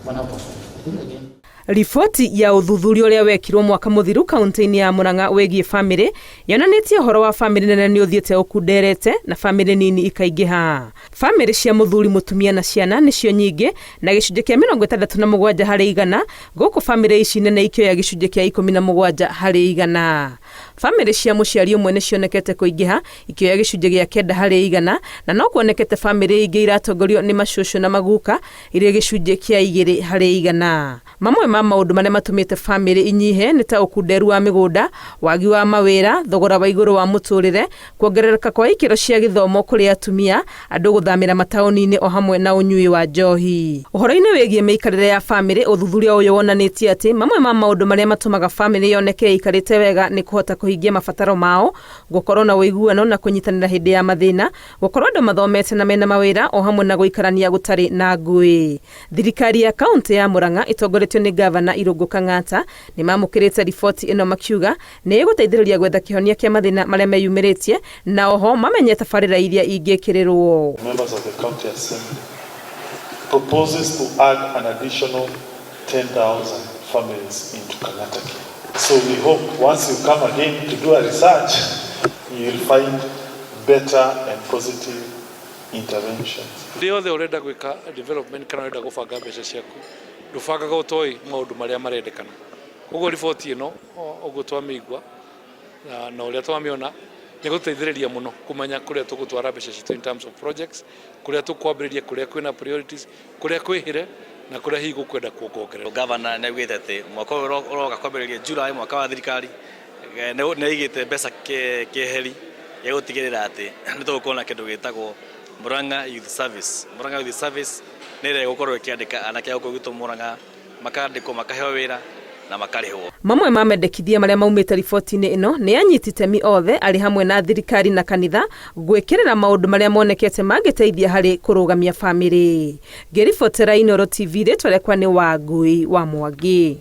One out of five. I think again. Riboti ya ũthuthuria ũrĩa wekirwo mwaka mũthiru kaunti-inĩ ya Murang'a wĩgiĩ bamĩrĩ yonanĩtie ũhoro wa bamĩrĩ nene nĩ ũthiĩte ũkunderete na bamĩrĩ nini ikaingĩha. Bamĩrĩ cia mũthuri, mũtumia na ciana nĩcio nyingĩ na gĩcunjĩ kĩa 67 harĩ igana, gũkũ bamĩrĩ ici nene ikĩoya gĩcunjĩ kĩa 17 harĩ igana. Bamĩrĩ cia mũciari ũmwe nĩ cionekete kũingĩha ikĩoya gĩcunjĩ gĩa 9 harĩ igana, na no kuonekete bamĩrĩ ingĩ iratongorio nĩ macũcũ na maguka irĩ gĩcunjĩ kĩa 2 harĩ igana. Mamwe ma maũndũ marĩa matũmĩte bamĩrĩ inyihe nĩ ta ũkunderu wa mĩgũnda, wagi wa mawĩra, thogora wa igũrũ wa mũtũrĩre, kuongerereka kwa ikĩro cia gĩthomo kũrĩ atumia, andũ gũthamĩra mataũni-inĩ o hamwe na ũnyui wa njohi. Ũhoro-inĩ wĩgiĩ mĩikarĩre ya bamĩrĩ, ũthuthuria ũyũ wonanĩtie atĩ mamwe ma maũndũ marĩa matũmaga bamĩrĩ yoneke ĩikarĩte wega nĩ kũhota kũhingia mabataro mao, gũkorwo na ũiguano na kũnyitanĩra hĩndĩ ya mathĩna, gũkorwo andũ mathomete na mena mawĩra o hamwe na gũikarania gũtarĩ na ngũĩ. Thirikari ya kaũntĩ ya Murang'a ĩtongoretio nĩ ngavana Irũngũ Kang'ata nĩ mamũkĩrĩte riboti ĩno makiuga nĩ ĩgũteithĩrĩria gwetha kĩhonia kĩa mathĩna marĩa meyumĩrĩtie na oho mamenye tabarĩra iria ingĩkĩrĩrwo. Members of the County Assembly proposes to add an additional 10,000 families into Kang'ata Care. So we hope once you come again to do a research, you will find better and positive interventions. Rĩrĩa yothe ũrenda gwĩka development kana ũrenda gũbanga mbeca ciaku, ndũbangaga ũtoĩ maũndũ marĩa marendekana. Koguo riboti ĩno ũguo twamĩigua na ũrĩa twamĩona nĩ gũteithĩrĩria mũno kũmenya kũrĩa tũgũtwara mbeca citũ in terms of projects, kũrĩa tũkwambĩrĩria, kũrĩa kwĩna priorities, kũrĩa kwĩhĩre na kũrĩa hihi gũkwenda kuongongererwo. Gavana nĩ augĩte atĩ mwaka ũyũ ũroka kwambĩrĩria July, mwaka wa thirikari, nĩ aigĩte mbeca keheri ya gũtigĩrĩra atĩ nĩ tũgũkorwo na kĩndũ gĩtagwo Murang'a Youth Service. Murang'a Youth Service nĩ ĩrĩa ĩgũkorwo ĩkĩandĩka anake a gũkũ gwitũ Murang'a, makandĩkwo, makaheo wĩra na makarĩhwo. Mamwe ma mendekithia marĩa maumĩte riboti-inĩ ĩno nĩ anyiti itemi othe arĩ hamwe na thirikari na kanitha gwĩkĩrĩra maũndũ marĩa monekete mangĩteithia harĩ kũrũgamia bamĩrĩ. Ngĩribotera Inooro TV, rĩtwa rĩakwa nĩ Wangui wa Mwangi.